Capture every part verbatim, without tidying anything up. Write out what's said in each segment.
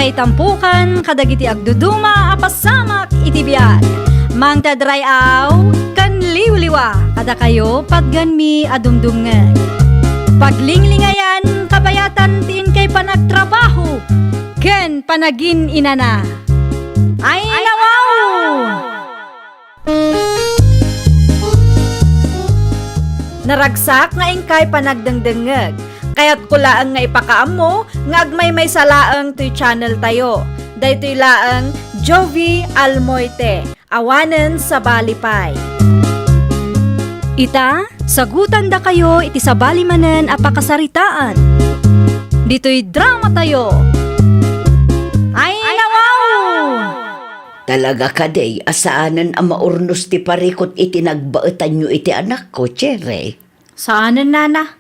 Itampukan kadagiti agduduma a pasamak iti biag. Mangted ray-aw ken liwliwa kadakayo patganmi a dumdumngeg. Paglinglingayan kabayatan ti inkay panagtrabaho ken panagin-inana. Ay, nawaw! Naragsak nga inkay panagdengdengngeg. Kayatko laeng nga ipakaammo nga agmaymaysa laeng toy channel tayo. Daytoy laeng Jovie Almoite, awanen sabali pay. Ita, sagutandakayo iti sabali manen a pakasaritaan. Ditoy drama tayo. Ay, nawaw! Talaga kadi a saanen a maurnos ti parikut iti nagbaetanyo iti anakko, Cherry? Saanen, nana.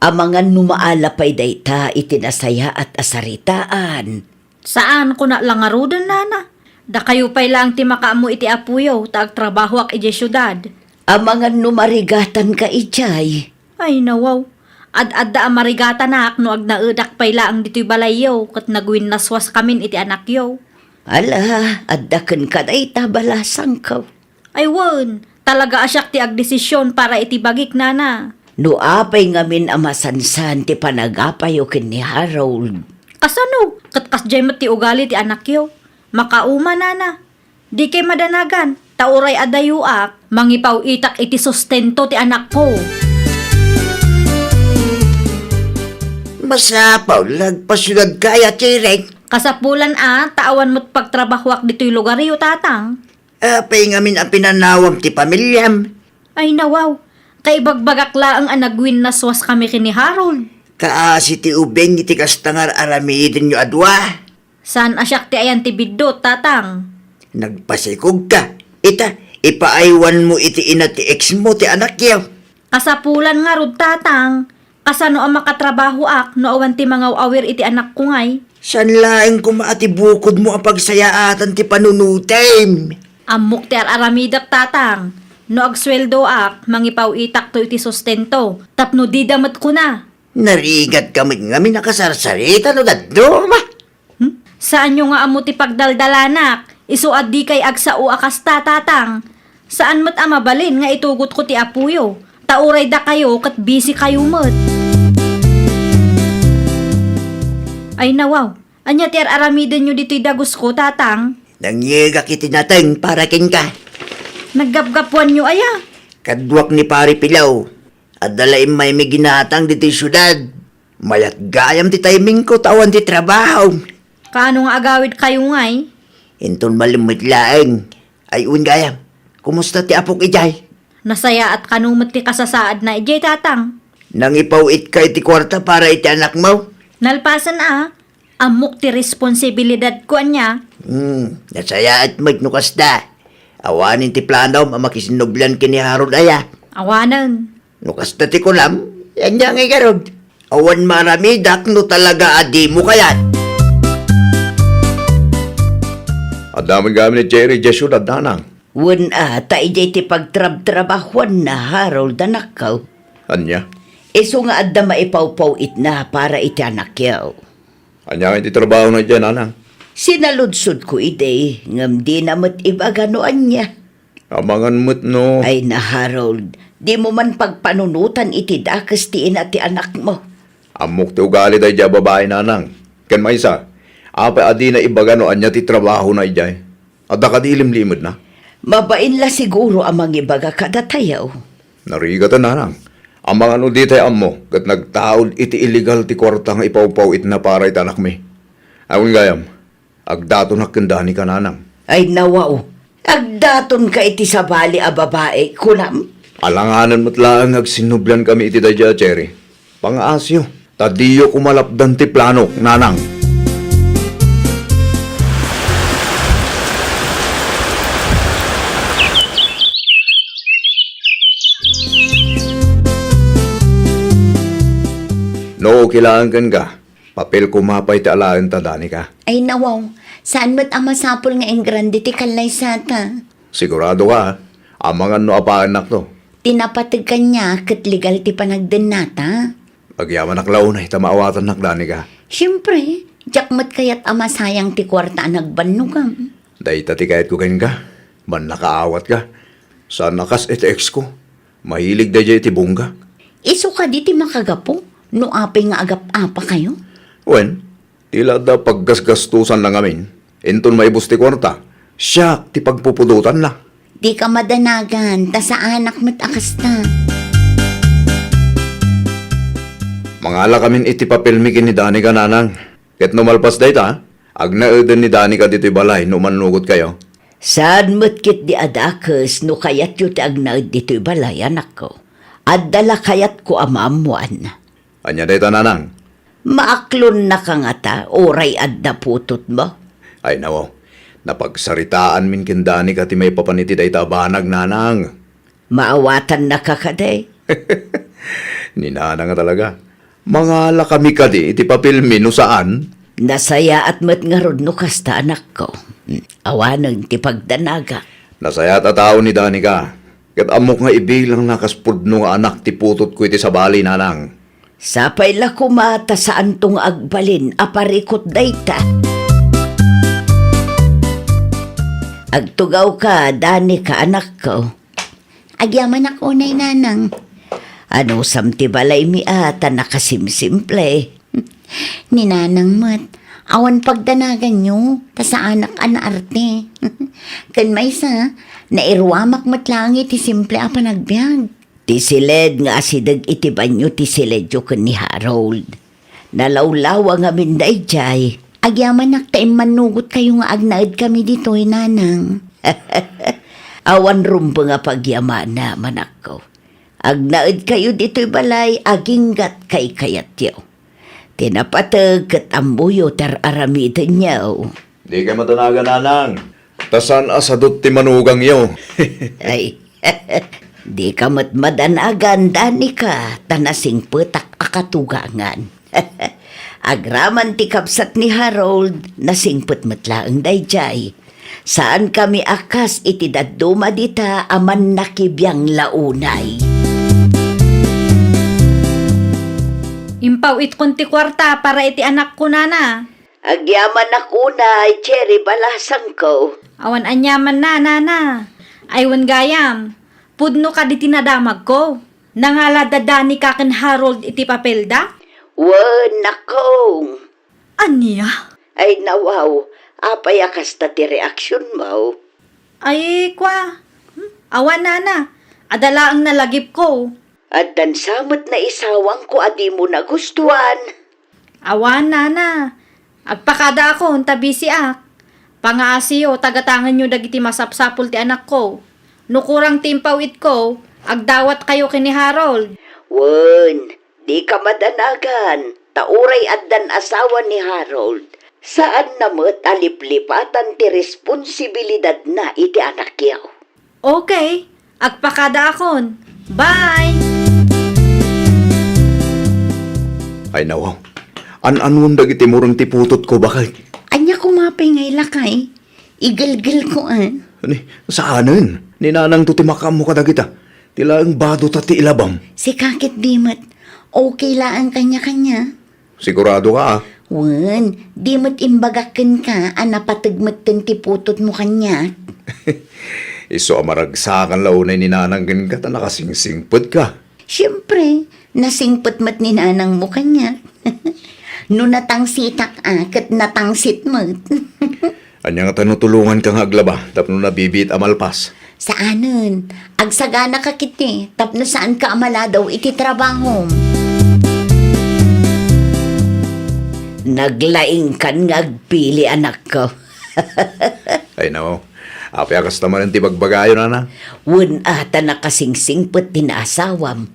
Amangan no maala pay dayta iti nasayaat a saritaan. Saan, kuna la ngaruden, nana. Dakayo pay laeng ti makaammo iti apoyo ta agtrabahoak idiay siudad. Amangan no marigatanka idiay. Ay, nawaw. Ad-adda a marigatanak no agnaedak pay laeng ditoy balayyo ket nagwinnaswaskamin iti anakyo. Ala, adda kenka dayta balasangko. Ay wen, talaga a siak ti agdesision para iti bagik, nana. No apay ngamin a masansan ti panagapayo ken ni Harold? Kasano? Ket kasdiay met ti ugali ti anakyo. Makauma, nana. Dikay madanagan, ta uray adayoak, mangipaw-itak iti sustento ti anakko. Masapul nga agpasiudadka aya, Cherry. Kasapulan a, ta awan met pagtrabahoak ditoy lugaryo, tatang. Apay ngamin a pinanawam ti pamiliam? Ay, nawaw. Kaibagbagak laeng a nagwinnaswaskami ken ni Harold. Kaasi ti ubing iti kasta nga ar-aramidenyo a dua. Saan a siak ti ayan ti biddut, tatang. Nagpasikogka. Ita, ipaaywanmo iti ina ti ex mo ti anakyo. Kasapulan ngarud, tatang. Kasano a makatrabahoak no awan ti mangaw-awir iti anakko ngay? Saan laeng koma a ti bukodmo a pagsayaatan ti panunotem? Ammok ti ar-aramidek, tatang. No agsueldoak, mangipaw-itakto iti sustento. Tapno dida met kuna. Narigatka met ngamin a kasarsarita no dadduma. Hmm? Saanyo nga ammo ti pagdaldalanak, isu a dikay agsao a kasta, tatang. Saan met a mabalin nga itugotko ti apoyo, ta uray dakayo ket bisikayo met. Ay, nawaw, ania ti ar-aramidenyo ditoy dagusko, tatang? Nangyegak iti nateng para kenka. Naggapgapuanyo aya? Kaduak ni Pari Pilaw. Adda la immay mi ginatang ditoy siudad. Mayat gayam ti timingko ta awan ti trabaho. Kaano nga agawidkayo ngay? Inton malimmet laeng. Ay, wen gayam. Kumusta ti apok idiay? Nasayaat kano met ti kasasaadna idiay, tatang. Nangipaw-itka iti kuarta para iti anakmo? Nalpasen a, ammok ti responsibilidadko ania. Hmm, nasayaat met no kasta. Awanen ti planom a makisinnublian ken ni Harold aya? Awanen. No kasta ti kunam, ania ngay ngarud? Awan maaramidak no talaga a dimo kayat. Adda met gayam ni Cherry idiay siudad, nanang. Wen a, ta idiay ti pagtrabtrabahuanna, Harold, anakko. Ania? Isu nga adda maipawpaw-itna para iti anakyo. Ania ngay ti trabahona idiay, nanang? Sinaludsodko idi, ngem dina met ibaga no ania. Amangan met no. Ay na, Harold, dimo man pagpanunotan iti dakes ti ina ti anakmo. Ammok ti ugali daydiay a babai, nanang. Ken maysa, apay a dina ibaga no ania ti trabahona idiay? Adda kadi ilimlimedna? Mabain la siguro a mangibaga kadatayo. Narigat, nanang. Amangan no ditay ammo ket nagtaud iti illegal ti kuarta nga ipawpaw-itna para iti anakmi. Awan gayam, agdatonak ken Danica, nanang. Ay, nawaw. Agdatonka iti sabali a babai, kunam? Alanganen met laeng nga agsinnubliankami iti daydiay a Cherry. Pangaasiyo, ta diyo koma lapdan ti planok, nanang. No, okay laeng kenka. Papel koma pay ti alaenta, Danica. Ay, nawaw. Saan met a masapul nga ingrande ti kallaysata? Sigurado ka, amangan no apaennakto. Ti napateg kaniak ket legal ti panagdennata. Agyamanak la unay ta maawatannak, Danica. Siempre, Diak met kayat a masayang ti kuarta a nagbannogam. Dayta ti kayatko kenka. Mannakaawatka. Saan a kas iti ex ko. Mahilig daydiay iti bungga. Isu kadi ti makagapu no apay nga agap-apakayo? Wen, ti la adda paggasgastosanna ngamin. Inton maibus ti kuarta, siak ti pagpupudotanna. Dika madanagan, ta saanak met a kasta. Mangalakamin iti papelmi ken ni Danica, nanang. Ket no malpas dayta, agnaeden ni Danica ditoy balay no mannugotkayo. Saan met ketdi a dakes no kayatyo ti agnaed ditoy balay, anakko. Adda la kayatko a maammoan. Ania dayta, nanang? Maaklonnaka ngata, uray adda putotmo? Ay, nawaw. Napagsaritaanmin ken Danica ti maipapan iti dayta a banag, nanang. Maawatannaka kadi? Ni nanang a talaga. Mangalakami kadi iti papelmi no saan? Nasayaat met ngarud no kasta, anakko. Awanen ti pagdanagak. Nasayaat a tao ni Danica. Ket ammok nga ibilangna kas pudno nga anak ti putotko iti sabali, nanang. Sapay la koma ta saanto nga agbalin a parikut dayta. Agtugawka, Danica, anakko. Agyamanak unay, nanang. Anusam ti balaymi a ta nakasimsimple? Ni nanang met, awan pagdanaganyo, ta saanak a naarte. Ken maysa, nairuamak met laeng iti simple a panagbiag. Ti siled nga asideg iti banio ti siledyo ken ni Harold. Nalawlawa ngamin daydiay. Agyamanak ta immannugotkayo nga agnaedkami ditoy, nanang. Awan rumbeng a pagyamana, manakko. Agnaedkayo ditoy balay aginggat kaykayatyo. Ti napateg ket ammoyo ti ar-aramidenyo. Dika madanagan, nanang. Ta saan a sadut ti manugangyo. Ay, dika met madanagan, Danica, ta nasingpetak a katugangan. Agraman ti kabsat ni Harold, nasingpet met laeng daydiay. Saankami a kas iti dadduma dita a mannakibiang la unay. Impaw-itkon ti kuarta para iti anakko, nana. Agyamanak unay, Cherry, balasangko. Awan aniamanna, nana. Ay, wen gayam, pudno kadi ti nadamagko. Nangala da Danica ken Harold iti papelda? Wen, nakong. Ania? Ay, nawaw, apay a kasta ti reaksionmo? Ay, kwa. Hmm? Awan, nana. Adda laeng nalagipko. Addan sa met naisawangko a dimo nagustuan. Awan, nana. Agpakadaakon ta bisiak. Pangaasiyo, tagatangenyo dagiti masapsapul ti anakko. No kurang ti impaw-itko, agdawatkayo ken ni Harold. Wen, dika madanagan, ta uray addan asawa ni Harold, saanna met a liplipatan ti responsibilidadna iti anakyo. Okay, agpakadaakon. Bye! Ay, nawaw. An-anuon dagiti mureng ti putotko, baket? Ania koma pay nga ilakay? Igelgelko, a. Ni, saanen. Ni nanangto ti makaammo kadagita. Ti laeng bado ta ti ilabam. Sika ket di met. Okay laeng kaniakania. Sigurado ka, a? Wen, di met imbagak kenka a napateg metten ti putotmo kaniak. Isu a maragsakan la unay ni nanang kenka ta nakasingsingpetka. Siempre, nasingpet met ni nanangmo kaniak. No natangsitak a, ket natangsit met. Ania ngata no tulonganka nga aglaba tapno nabibiit a malpas? Saanen. Agsaganaka ketdi tapno saanka a maladaw iti trabahom. Naglaingkan nga agpili, anakko. Ay, nao. Apay a kasta manen ti bagbagayo, nana? Wen a, ta nakasingsingpet ti naasawam.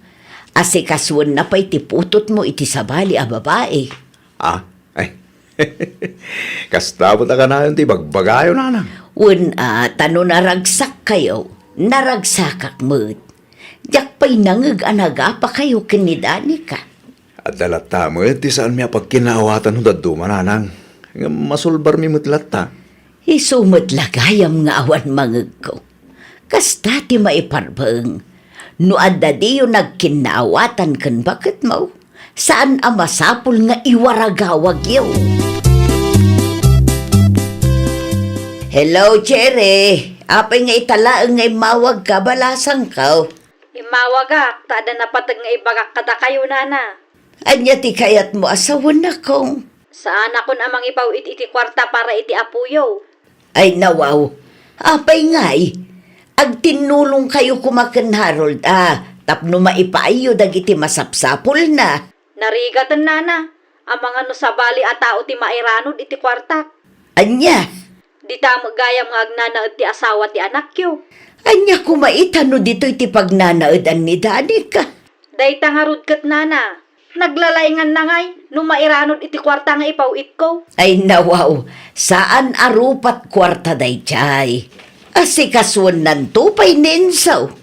Asikasoenna pay ti putotmo iti sabali a babai. Ah? Ay. Kasta met a kanayon ti bagbagayo, nanang. Wen a, ta no naragsakkayo, naragsakak met. Diak pay nangeg a nagapakayo ken ni Danica. Adda latta met ti saanmi a pagkinaawatan no dadduma, nanang. Ngem masulbarmi met latta. Isu met la gayam nga awan mangegko. Kasta ti maiparbeng. No adda diyo nagkinnaawatan ken baketmo, saan a masapul nga iwaragawagyo. Hello, Cherry. Apay nga ita laeng nga immawagka, balasangko? Immawagak, ta adda napateg nga ibagak kadakayo, nana. Ania ti kayatmo a sawen, nakong? Saanakon a mangipaw-it iti kuarta para iti apoyo. Ay, nawaw. Apay ngay? Agtinnulongkayo koma ken Harold a tapno maipaayyo dagiti masapsapulna. Narigaten, nana, amangan no sabali a tao ti mairanod iti kuartak. Ania? Dita met gayam nga agnanaed ti asawa ti anakyo. Ania koma ita no ditoy ti pagnanaedan ni Danica? Dayta ngarud ket, nana, naglalainganna ngay no mairanod iti kuarta nga ipaw-itko. Ay, nawaw, saan a rupat kuarta daydiay. Asikasuennanto pay ni Enzo.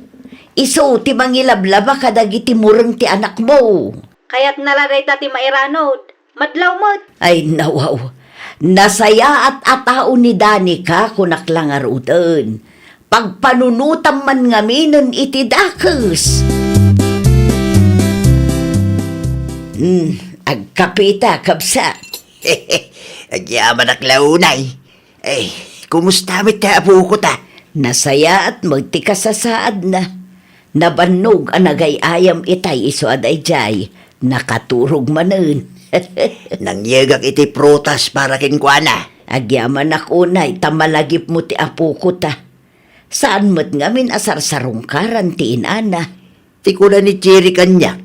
Isu ti mangilablaba kadagiti mureng ti anakmo. Kayatna la dayta ti mairanod. Madlaw met. Ay, nawaw. Nasayaat a tao ni Danica, kunak la ngaruden. Pagpanunotam man ngaminen iti dakes. Hmm, agkapita, kabsat. Agyamanak la unay. Eh, kumusta met ti apoko ta? Nasayaat met ti kasasaadna. Nabannog a nagay-ayam itay isu a daydiay. Nakaturog manen. Nangyegak iti prutas para kenkuana. Agyamanak unay ta malagipmo ti apoko ta. Saan met ngamin a sarsarungkaran ti inana. Ti kuna ni Cherry kaniak,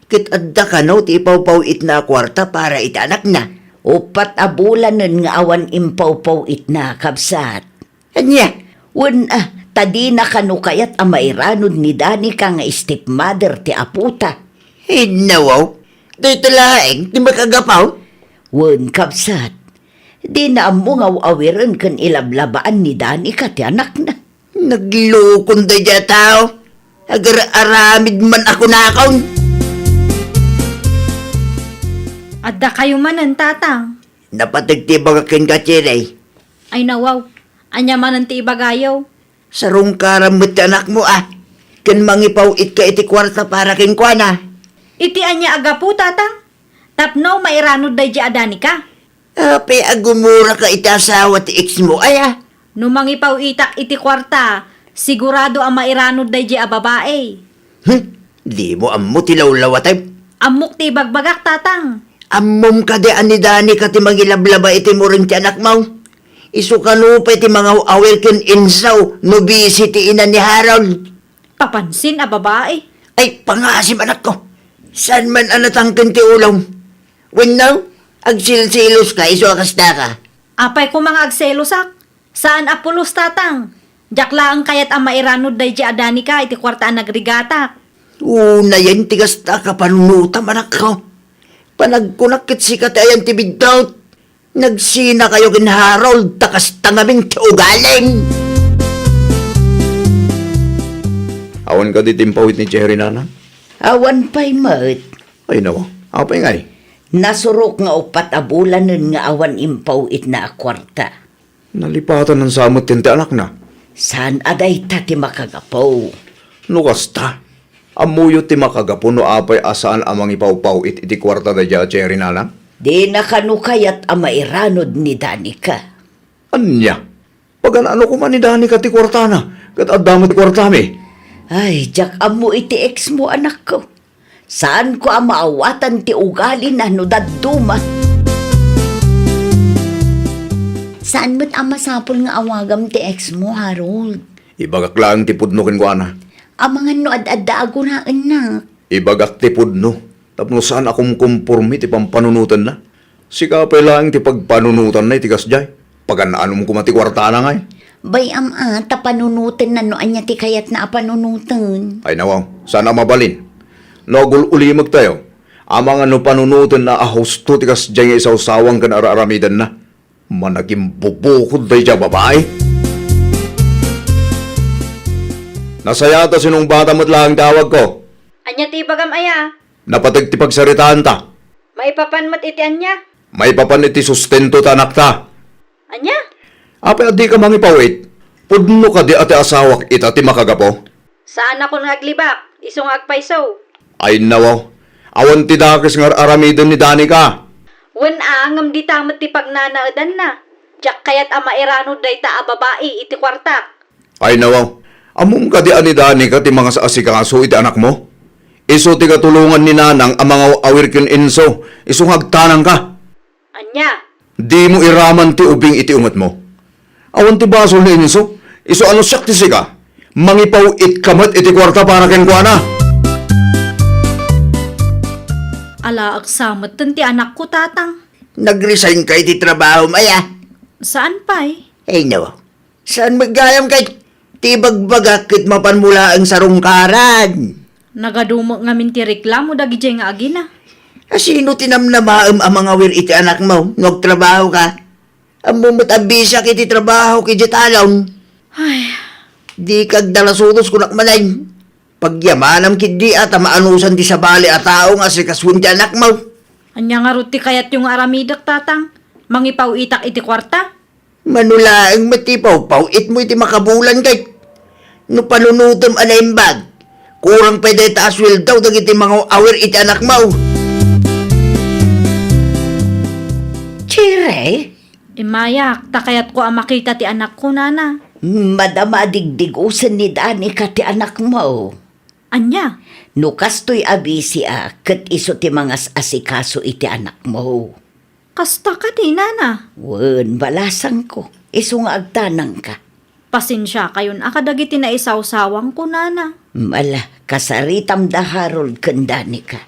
ket adda kano ti ipawpaw-itna a kuarta para iti anakna. Uppat a bulanen nga awan impawpaw-itna, kabsat. Ania? Wen a, ta dina kano kayat a mairanod ni Danica nga stepmother ti apota. Innawaw, dayta laeng ti makagapu? Wen, kabsat, dina ammo nga aw-awiren ken ilablabaan ni Danica ti anakna. Naglukon daydiay a tao. Agar-aramid man a kunakon. Adda kayo manen, Tatang. Napateg ti ibagak kenka, Cherry. Ay, nawaw. Ania manen ti ibagayo? Sarungkaram met ti anakmo, a. Ken mangipaw-itka iti kuarta para kenkuana. Iti ania a gapu, Tatang? Tapno mairanod daydiay a Danica? Apay a gumuraka iti asawa ti ex mo, aya? No mangipaw-itak iti kuarta, sigurado a mairanod daydiay a babai. Hmm? Dimo ammo ti lawlawatem? Ammok ti ibagbagak, Tatang. Ammom kadi a ni Danica ti mangilablaba iti mureng ti anakmo? Isu kano pay ti mangaw-awir ken Enzo no busy ti ina ni Harold? Papansin a babai. Ay, pangasim, anakko. Saan man a natangken ti ulom? Wenno, agselseloska isu a kastaka? Apay koma nga agselosak? Saan a pulos, Tatang. Diak laeng kayat a mairanod daydiay a Danica iti kuarta a nagrigatak. Unayen ti kasta a kapanunotam, anakko. Panagkunak ket sika ti ayan ti biddut. Nagsinakayo ken Harold ta kasta ngamin ti ugalim. Awan kadi ti impaw-it ni Cherry, nana? Awan pay met. Ay, nawa. Apay ngay? Nasurok nga uppat a bulanen nga awan impaw-itna a kuarta. Nalipatan sa met ti anakna? Saan a dayta ti makagapu. No kasta, ammoyo ti makagapu no apay a saan a mangipawpaw-it iti kuarta daydiay a Cherry, nana? Dina kano kayat a mairanod ni Danica. Ania? Pagan-ano koma ni Danica ti kuartana, ket adda met ti kuartami? Ay, diak ammo iti ex mo, anakko. Saanko a maawatan ti ugalina no dadduma. Saan met a masapul nga awagam ti ex mo, Harold. Ibagak laeng ti pudno kenkuana. Amangan no ad-adda a gunaennak. Ibagak ti pudno, tapno saan a kumkomporme ti pampanunotenna. Sika pay laeng ti pagpanunotanna iti kasdiay. Pagan-anom koma ti kuartana ngay. Bay-am a, ta panunotenna no ania ti kayatna a panunoten. Ay nawaw, saan a mabalin. No agul-ulimegtayo, amangan no panunotenna a husto ti kasdiay nga isawsawang ken ar-aramidenna. Managimbubukod daydiay a babai. Nasayaat a sinungbatan met laeng ti awagko. Ania ti ibagam aya? Napateg ti pagsaritaanta. Maipapan met iti ania? Maipapan iti sustento ti anakta. Ania? Apay a dika mangipaw-it? Pudno kadi a ti asawak ita ti makagapu? Saanakon nga aglibak, isu nga agpayso. Ay nawaw, awan ti dakes nga ar-aramiden ni Danica. Wen a, ngem dita met ti pagnanaedanna. Diak kayat a mairanod dayta a babai iti kuartak. Ay, nawaw. Ammom kadi a ni Danica ti mangas-asikaso iti anakmo? Isu ti katulongan ni Nanang a mangaw-awir ken Enzo, isu nga agtanangka. Ania? Dimo iraman ti ubing iti ungetmo. Awan ti basol ni Enzo, isu a no siak ti sika, mangipaw-itka met iti kuarta para kenkuana. Alaek sa metten ti anakko, Tatang. Nag-resign ka iti trabahom, aya? Saan pay? Ay, no. Saan met gayam kay ti ibagbagak ket mapanmo laeng sarungkaran? Nagadumek ngamin ti reklamo dagidiay nga agina. A, sino ti namnamaem a mangawir iti anakmo no agtrabaho ka? Ammom met a bisiak iti trabaho idiay talon. Ay. Dika agdalasudos kunak manen. Pagyamanam ketdi a ta maanusan ti sabali a tao nga asikasoen ti anakmo. Ania ngarud ti kayatyo nga aramidek, Tatang? Mangipaw-itak iti kuarta? Mano laeng met ti pawpaw-itmo iti makabulan ket no panunotem a naimbag, kurang pay dayta a sueldo dagiti mangaw-awir iti anakmo. Chire? Immayak, ta kayatko a makita ti anakko, Nana. Madama a digdigosen ni Danica ti anakmo. Ania? No kastoy a bisiak, ket isu ti mangas-asikaso iti anakmo. Kasta kadi, Nana? Wen, balasangko. Isu nga agtanangka. Pasensiakayon a kadagiti naisawsawangko, Nana. Ala, kasaritam da Harold ken Danica.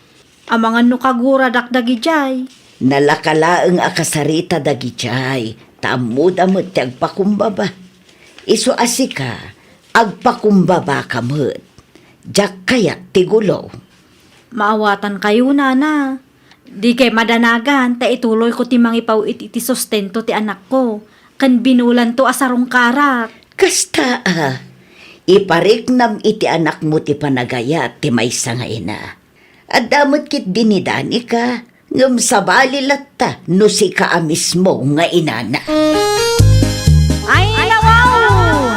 Amangan no kaguradak dagidiay. Nalaka laeng a kasarita dagidiay, ta ammoda met ti agpakumbaba. Isu a sika, agpakumbabaka met. Diak kayat ti gulo. Maawatankayo, Nana. Dikay madanagan ta ituloyko ti mangipaw-it iti sustento ti anakko, ken binulanto a sarungkarak. Kasta a, ipariknam iti anakmo ti panagayat ti maysa nga ina. Adda met ketdi ni Danica, ngem sabali latta no sika a mismo nga inana. Ay, nawaw!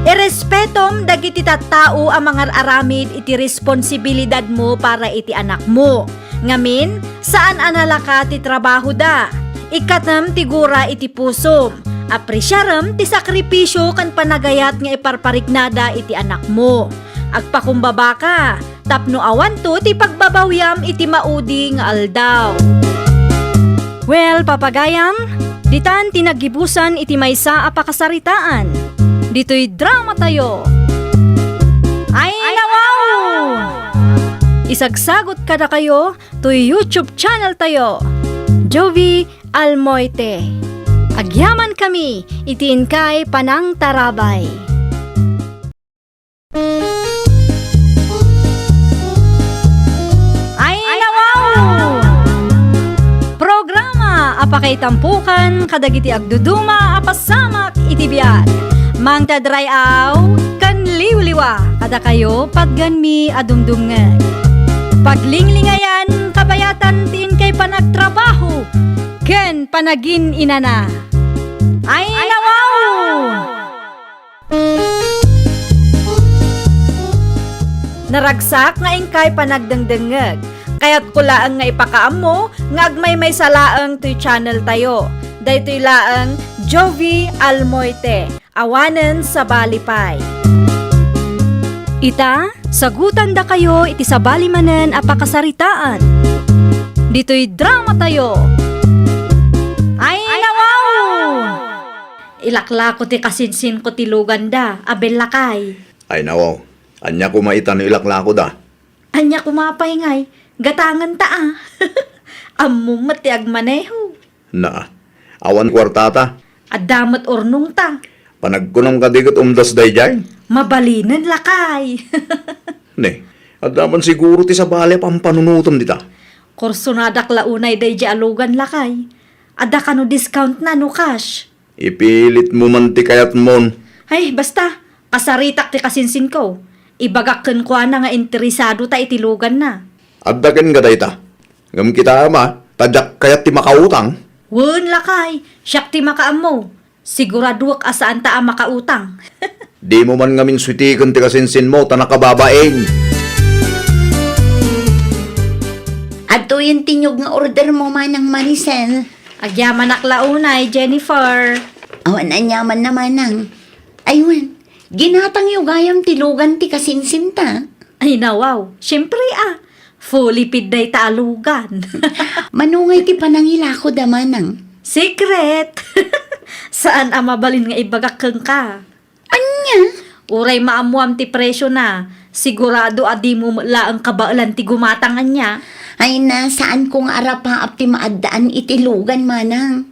Irespetom dagiti tattao a mangar-aramid iti responsibilidadmo para iti anakmo. Ngamin, saan a nalaka ti trabahoda. Ikkatem ti gura iti pusom. Apresiarem ti sakripisio ken panagayat nga iparpariknada iti anakmo. Agpakumbabaka tapno awanto ti pagbabawiam iti maudi nga aldaw. Well, papagayam, ditan ti naggibusan iti maysa a pakasaritaan. Ditoy dramatayo. Ay, nawaw! Isagsagot kadakayo toy YouTube channeltayo, Jovie Almoite. Agyamankami iti inkay panangtarabay. Ay, nawaw! Programa a pakaitampokan kadagiti agduduma a pasamak iti biag. Mangted ray-aw ken liwliwa kadakayo patgenmi a dumdumngeg. Paglinglingayan kabayatan ti inkay panagtrabaho ken panagin-inana. Ay, nawaw! Naragsak nga inkay panagdengdengngeg. Kayatko laeng nga ipakaammo nga agmaymaysa laeng toy channeltayo. Daytoy laeng Jovie Almoite, awanen sabali pay. Ita, sagutandakayo iti sabali manen a pakasaritaan. Ditoy dramatayo. Ay, nawaw! Ilaklako ti kasinsinko ti luganda, a bellakay. Ay, nawaw. Ania koma ita no ilaklakoda? Ania koma pay ngay, gatangenta a. Ammom met ti agmaneho. Naa, awan kuartata. Adda met urnongta. Panagkunam kadi ket umdas daydiay? Mabalinen, lakay. Ne, adda man siguro ti sabali a pampanunotem dita. Kursonadak la unay daydiay a lugan, lakay. Adda kano discountna no cash? Ipilitmo man ti kayatmon. Ay, basta, kasaritak ti kasinsinko. Ibagak kenkuana nga interesadota iti luganna. Adda kenka dayta. Ngem kitaem a, ta diak kayat ti makautang. Wen, lakay, siak ti makaammo. Siguraduek a saanta a makautang. Dimo man ngamin suitiken ti kasinsinmo ta nakababain. Adtoyen ti niyog nga ordermo, Manang Maricel. Agyamanak la unay, Jennifer. Awan aniamanna, manang. Ay wen, ginatangyo gayam ti lugan ti kasinsinta. Ay, nawaw. Siyempre, ah. Fully paid dayta a lugan. Mano ngay ti panangilakoda, manang? Secret! Saan a mabalin nga ibagak kenka. Ania? Uray maammoam ti presiona, sigurado a dimo met laeng kabaelan ti gumatang ania. Ay na, saanko nga arapaap ti maaddaan iti lugan, manang.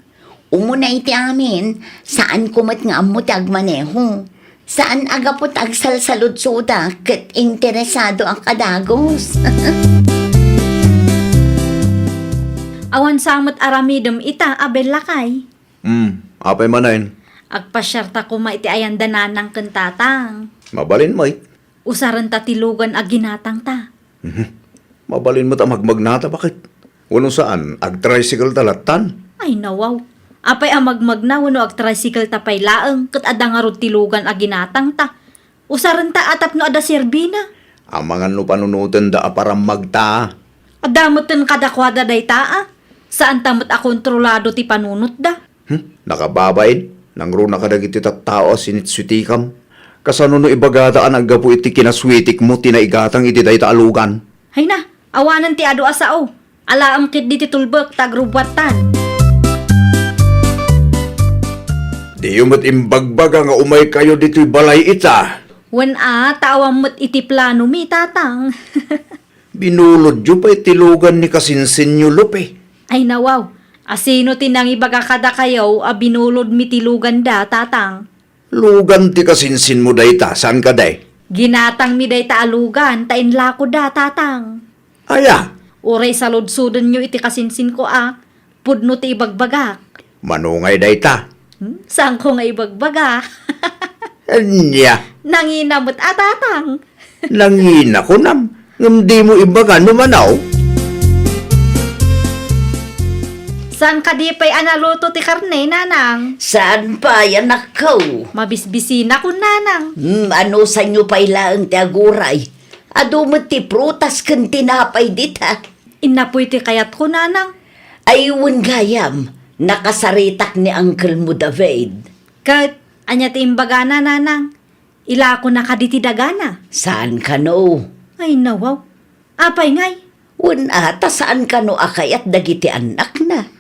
Umuna iti amin, saanko met nga ammo ti agmaneho. Saan a gapu ta agsalsaludsodak ket interesadoak a dagus. Awan sa met aramidem ita, Abel lakay. Hmm, apay manen? Agpasiarta koma iti ayanda nanang ken tatang. Mabalin met. Usarenta ti lugan a ginatangta. Mhm. Mabalin met a magmagnata, baket? Wenno saan, agtricycle ta lattan? Ay, nawaw. Apay a magmagna wenno agtricycle ta pay laeng, ket adda ngarud ti lugan a ginatangta. Usarenta a tapno adda serbina. Amangan no panunotenda a parammagta. Adda metten kadakuada dayta, a. Saanta met a kontrolado ti panunotda. Hmm? Nakababain, nangruna kadagiti tattao a sinitsutikam. Kasano no ibagada a naggapu iti kinaswitikmo ti naigatang iti dayta a lugan? Hayna, awanen ti adu a sao. Alaem ketdi ti tulbek ta agrubbuattan. Diyo met imbagbaga nga umaykayo ditoy balay ita. Wen a, ta awan met iti planomi, tatang. Binulodyo pay ti lugan ni kasinsinyo, Lupe. Ay, nawaw. Asino ti nangibaga kadakayo a binulodmi ti luganda, tatang? Lugan ti kasinsinmo dayta, saan kadi? Ginatangmi dayta a lugan ta inlakoda, tatang. Aya? Uray saludsodenyo iti kasinsinko a pudno ti ibagbagak. Mano ngay dayta? Hmm? Saanko nga ibagbaga? Ania? Nangina met a, tatang. Nangina, kunam, ngem dimo ibaga no manaw? Saan kadi pay a naluto ti karne, nanang? Saan pay, anakko? Mabisbisinakon, nanang. Hmm, anusanyo pay laeng ti aguray? Adu met ti prutas ken tinapay dita. Innapoy ti kayatko, nanang. Ay, wen gayam, nakasaritak ni uncle mo, David. Ket, ania ti imbagana, nanang? Ilakona kadi ti dagana? Saan kano? Ay, nawaw. Apay ngay? Wen a, ta saan kano a kayat dagiti annakna?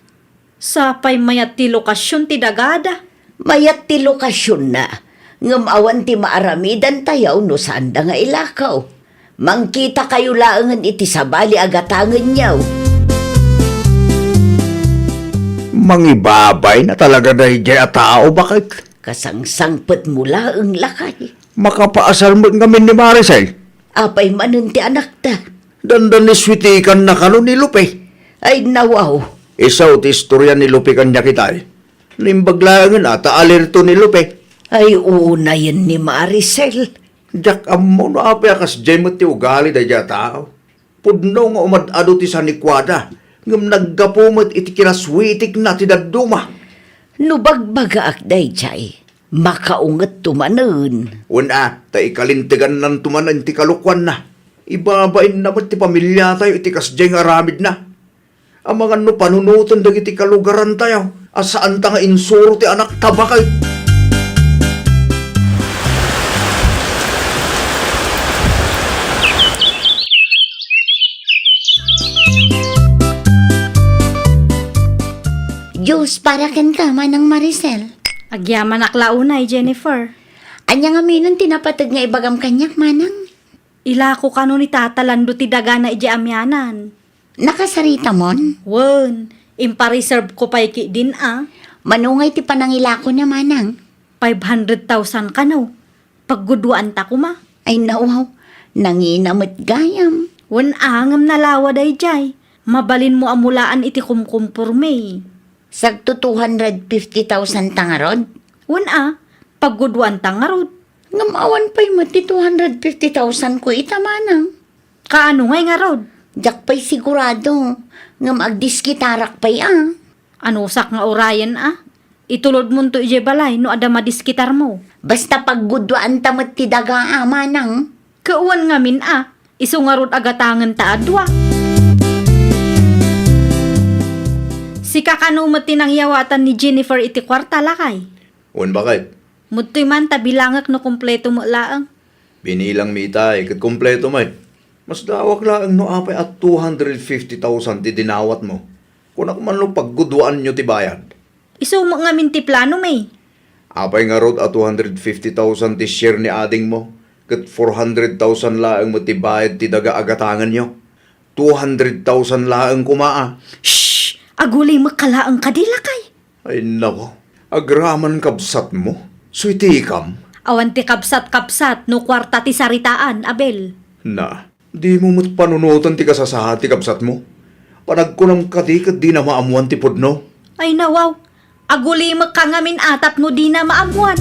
Sapay mayat ti lokasion ti dagada. Mayat ti lokasionna, ngem awan ti maaramidantayo no saanda nga ilako. Mangkitakayo laengen iti sabali a gatangenyo. Mangibabayna talaga daydiay a tao, baket? Kasangsangpetmo laeng, lakay. Makapaasar met ngamin ni Maricel? Apay manen ti anakta? Dandaniswitikanna kano ni Lupe? Ay, nawaw. Isu ti istoria ni Lupe kaniak itay. Naimbag laengen a ta alerto ni Lupe. Ay, unayen ni Maricel. Diak ammo no apay a kasdiay met ti ugali daydiay a tao. Pudno nga umad-adu ti sanikuada, ngem naggapu met iti kinaswitikna ti dadduma. No bagbagaak daydiay, makaungetto manen. Wen a, ta ikalintegannanto manen ti kalokuanna. Ibabainna met ti pamiliatayo iti kasdiay nga aramidna. Amangan no panunoten dagiti kalugarantayo a saanta nga insuro ti anakta, baket. Diyos para kenka, Manang Maricel. Agyamanak la unay, Jennifer. Ania ngamin ti napateg nga ibagam kaniak, Manang? Ilako kano ni Tata Lando ti dagana idiay amianan. Nakasaritamon? Wen, impareserve ko pay ketdin a. Mano ngay ti panangilakona, Manang? Five hundred thousand kano. Pagguduaanta koma. Ay, nawaw. Nangina met gayam. Wen a, ngem nalawa daydiay. Mabalinmo a mulaan iti kumkumporme. Sagto two hundred fifty thousand ta ngarud? Wen a, pagguduaanta ngarud. Ngem awan pay met ti two hundred fifty thousand ko ita, Manang. Kaano ngay ngarud? Diak pay sigurado, ngem agdiskitarak pay a. Anusak nga urayen a? Itulodmonto idiay balay no adda madiskitarmo. Basta pagguduaanta met ti daga a, Manang. Ket wen ngamin a, isu ngarud a gatangenta a dua. Sika kano met ti nangyawatan ni Jennifer iti kuarta, lakay? Wen, baket. Mudtoy man ta bilangek no kompleto met laeng. Binilangmi itay, ket kompleto met. Masdaawak laeng no apay a two hundred fifty thousand ti dinawatmo. Kunak man no pagguduaanyo ti bayad. Isu met ngamin ti plano, may. Apay ngarud a two hundred fifty thousand ti share ni adingmo, ket four hundred thousand laeng met ti bayad ti daga a gatangenyo? Two hundred thousand laeng koma a. Shh! Agulimekka laeng kadi, lakay. Ay, nako. Agraman kabsatmo? Suitikam? Awan ti kabsat-kabsat no kuarta ti saritaan, Abel. Na, dimo met panunoten ti kasasaad ti kabsatmo? Panagkunam kadi ket dina maammuan ti pudno? Ay, nawaw. Agulimekka ngamin a tapno dina maammuan.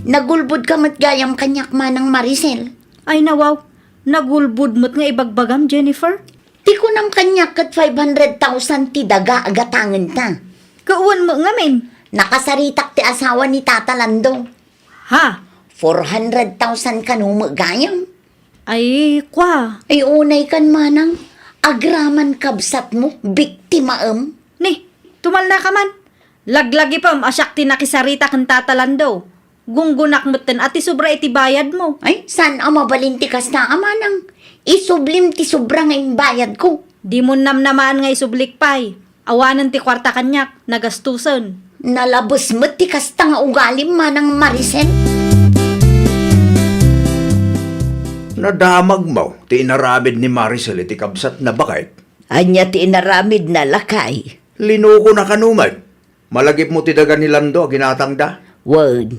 Nagulbodka met gayam kaniak, Manang Maricel. Ay, nawaw. Nagulbod met nga ibagbagam, Jennifer. Ti kunam kaniak ket five hundred thousand ti daga a gatangenta. Ket wen met ngamin. Nakasaritak ti asawa ni Tata Lando. Ha? Four hundred thousand kano met gayam. Ay, kwa. Ay, unay kan, Manang. Agraman kabsatmo, biktimaem. Ni, tumalnaka man. Laglagipem a siak ti nakisarita ken Tata Lando. Gunggonak metten a ti sobra iti bayadmo. Ay, saan a mabalin ti kasta a, Manang? Isublim ti sobra nga imbayadko. Dimo namnamaan nga isublik pay. Awanen ti kuarta kaniak, nagastusen. Nalabes met ti kasta nga ugalim, Manang Maricel. Nadamagmo ti inaramid ni Maricel iti kabsatna, baket? Ania ti inaramidna, lakay? Linuko na kano met. Malagipmo ti daga ni Lando a ginatangda? Wen,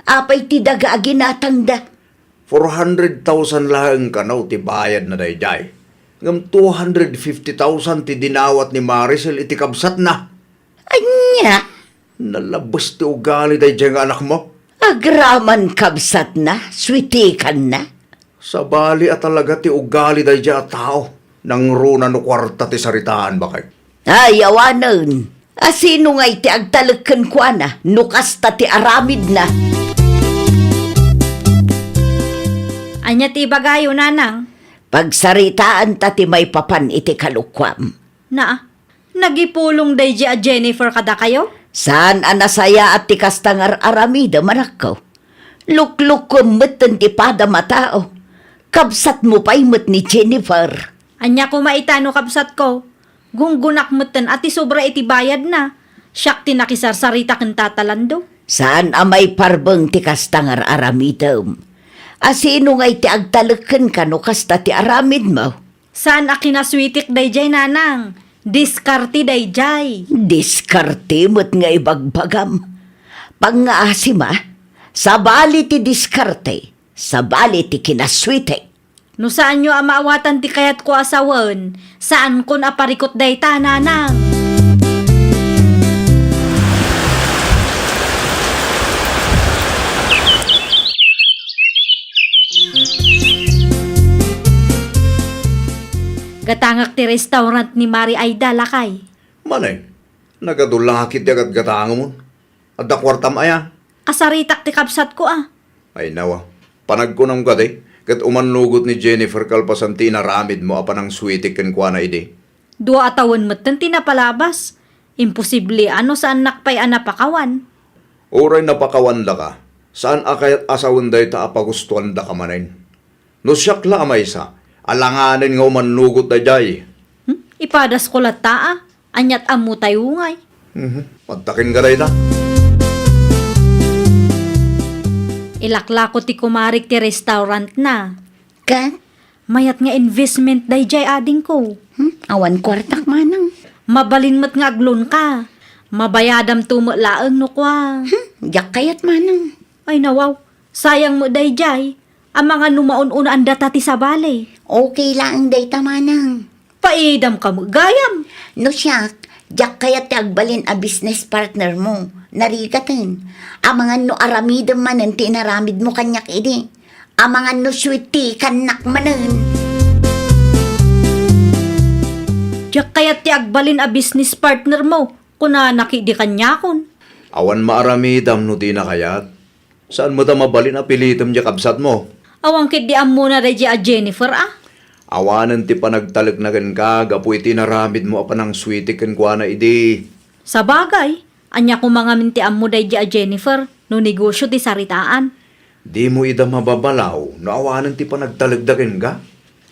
apay ti daga a ginatangda? Four hundred thousand laeng kano ti bayadna daydiay. Ngem two hundred fifty thousand ti dinawat ni Maricel iti kabsatna. Ania? Nalabes ti ugali daydiay nga anakmo. Agraman kabsatna, suitikanna. Sabali a talaga ti ugali daydiay a tao. Nangruna no kuarta ti saritaan, baket. Ay, awanen. A sino ngay ti agtalek kenkuana no kasta ti aramidna? Ania ti ibagayo, Nanang? Pagsaritaanta ti maipapan iti kalokuam. Naa, nagipulong daydiay a Jennifer kadakayo? Saan a nasayaat ti kasta nga ar-aramidem, anakko. Luklukkuem metten ti padam a tao. Kabsatmo pay met ni Jennifer. Ania koma ita no kabsatko? Gunggonak metten a ti sobra iti bayadna. Siak ti nakisarsarita ken Tata Lando. Saan a maiparbeng ti kasta nga ar-aramidem. A sino ngay ti agtalek kenka no kasta ti aramidmo? Saan a kinasuitek daydiay, Nanang. Diskarte daydiay. Diskarte met nga ibagbagam. Pangngaasim a, sabali ti diskarte, sabali ti kinasuitek. No saanyo a maawatan ti kayatko a sawen, saankon a parikut dayta, Nanang. Gatangak ti restaurant ni Mari Aida, lakay. Maneng, nagadu la ketdi a gatgatangemon. Adda kuartam aya? Kasaritak ti kabsatko a. Ay, nawa. Panagkunam kadi, ket umannugot ni Jennifer kalpasan ti inaramidmo a panangsuitek kenkuana idi. Dua a tawen metten ti napalabas. Imposible a no saannak pay a napakawan. Uray napakawandaka, saan a kayat a sawen dayta a pagustuandaka manen. No siak la a maysa, alanganen nga umannugot daydiay. Hmm? Ipadasko latta a. Aniat ammo tayo ngay. Mhm. Adda kenka dayta. Ilaklako ti kumarik ti restaurant na. Ket? Mayat nga investment daydiay, adingko. Hmm? Awan kuartak, Manang. Mabalin met nga aglonka. Mabayadamto met laeng no kua. Hmm? Diak kayat, Manang. Ay, nawaw. Sayang met daydiay. Amangan no maun-unaan data ti sabali. Okay laeng dayta, Manang. Paidam ka met gayam. No siak, diak kayat ti agbalin a business partner mo. Narigaten. Amangan no aramidem manen ti inaramid mo kaniak idi. Amangan no suitikannak manen. Diak kayat ti agbalin a business partner mo. Kunana ketdi kaniakon. Awan maaramidam no dina kayat. Saan met a mabalin a pilitem diay kabsatmo? Awan ketdi ammona daydiay a Jennifer a. Awanen ti panagtalekna kenka gapu iti inaramidmo a panangsweetik kenkuana idi. Sabagay, ania koma ngamin ti ammo daydi a Jennifer no negosio ti saritaan? Dimo ida mababalaw no awanen ti panagtalekda kenka?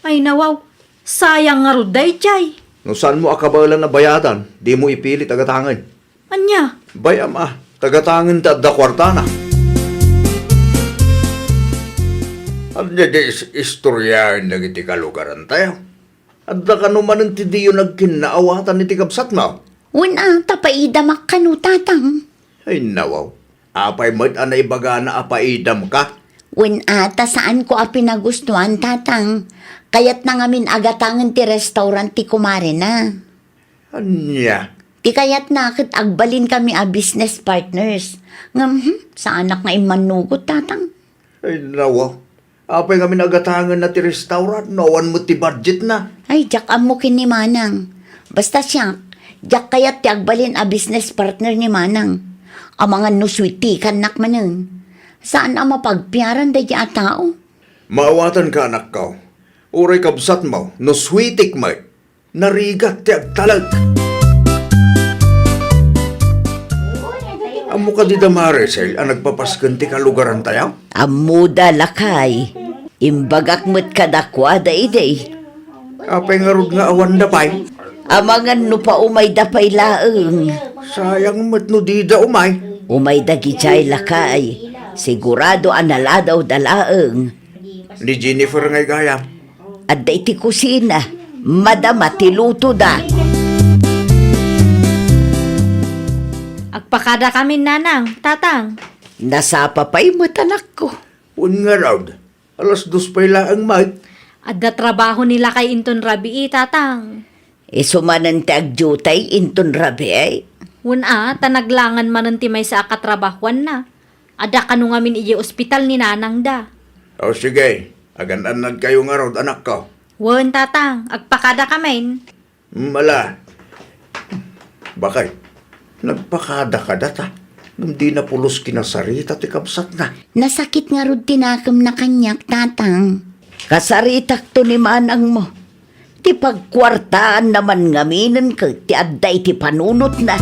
Ay nawaw, sayang ngarud daydiay. No saanmo a kabaelan a bayadan, dimo ipilit a gatangen. Ania? Bay-am a, ta gatangen ti adda kuartana. Ania ti is-, istoryaen dagiti kalugarantayo? Adda kano manen ti diyo nagkinnaawatan iti kabsatmo? Wen a, ta paidamak kano, Tatang. Ay, nawaw. Apay met a naibagana a paidamka? Wen a, ta saanko a pinagustuan, Tatang. Kayatna ngamin a gatangen ti restaurant ti kumarena. Ania? Ti kayatna ket agbalinkami a business partners. Ngem, hmm, saanak nga immannugot, Tatang. Ay, nawa. Apay ngamin a gatangenna ti restaurant no awan met ti budgetna? Ay, diak ammo ken ni Manang. Basta siak, diak kayat ti agbalin a business partner ni Manang. Amangan no sweetikannak manen. Saan a mapagpiaran daydi a tao. Maawatanka, anakko. Uray kabsatmo, no sweetik met. Narigat ti agtalek. Ammo kadi da Maricel a nagpapasken ti kalugarantayo? Ammoda, lakay. Imbagak met kadakuada idi. Apay ngarud nga awanda pay? Amangan no paumayda pay laeng. Sayang met no dida umay. Umayda idiay, lakay. Sigurado a naladawda laeng. Ni Jennifer ngay gayam. Adda iti kusina, madama ti lutoda. Agpakadakamin, Nanang, Tatang. Nasapa pay met, anakko. Wen ngarud, alas dos pay laeng met. Adda trabaho ni lakay inton rabii, Tatang. Isu manen ti agdiutay inton rabii? Wen a, ta naglangen manen ti maysa a katrabahoanna. Adda kano ngamin idiay ospital ni nanangda. O sige, agan-annadkayo ngarud, anakko. Wen, Tatang, agpakadakamin. Mm, ala. Bakay, nagpakada kada ta. Ngem dina pulos kinasarita ti kabsatna. Nasakit ngarud ti nakemna kaniak, Tatang. Kasaritakto ni manangmo. Ti pagkuartaanna man ngaminen ket ti adda iti panunotna.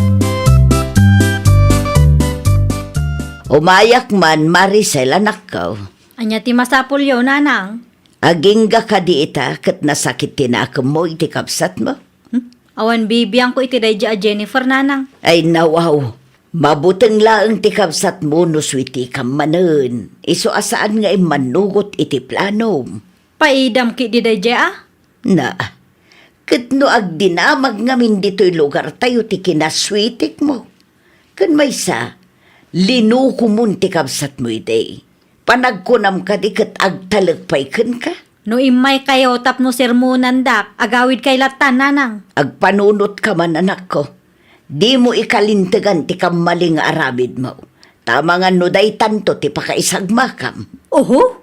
Umayak man, Maricel, anakko. Ania ti masapulyo, Nanang? Agingga kadi ita ket nasakit ti nakemmo iti kabsatmo? Hmm? Awan bibiangko iti daydi a Jennifer, Nanang. Ay, nawaw. Mabuteng laeng ti kabsatmo no suitikam manen. Isu a saan nga immannugot iti planom. Paidam ketdi daydiay a? Na, ket no agdinamag ngamin ditoy lugartayo ti kinasuitikmo, ken maysa, linukomon ti kabsatmo idi. Panagkunam kadi ket agtalek pay kenka? No immaykayo tapno sermonandak, agawidkay lattan, Nanang. Agpanunotka man, anakko. Dimo ikalintegan ti kammali nga aramidmo. Ta amangan no daytanto ti pakaisagmakam. Oho?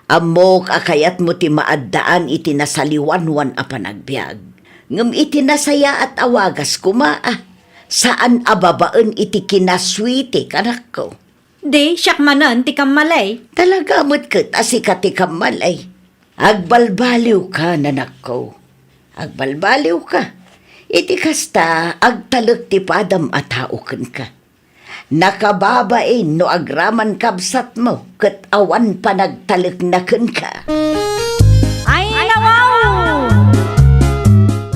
Ammok a kayatmo ti maaddaan iti nasaliwanwan a panagbiag. Ngem iti nasayaat a wagas koma a, saan a babaen iti kinasuitik, anakko. Di, siak manen ti kammali. Talaga met ket a sika ti kammali. Agbalbaliwka, nanakko. Agbalbaliwka. Iti kasta, agtalek ti padam a tao kenka. Nakababain no agraman kabsatmo ket awan panagtalekna kenka. Ay, nawaw!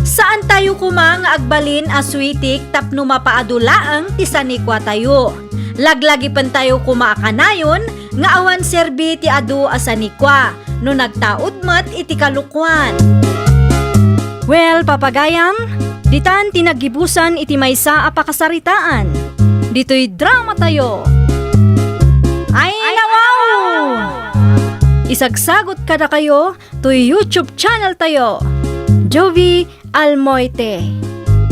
Saantayo koma nga agbalin a suitik tapno mapaadu laeng ti sanikuatayo. Laglagipentayo koma a kanayon nga awan serbi ti adu a sanikua no nagtaud met iti kalokuan. Well, papagayam, ditan ti naggibusan iti maysa a pakasaritaan. Ditoy dramatayo. Ay, nawaw! Isagsagot kadakayo toy YouTube channel tayo, Jovie Almoite.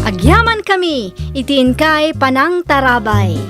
Agyamankami iti inkay panangtarabay.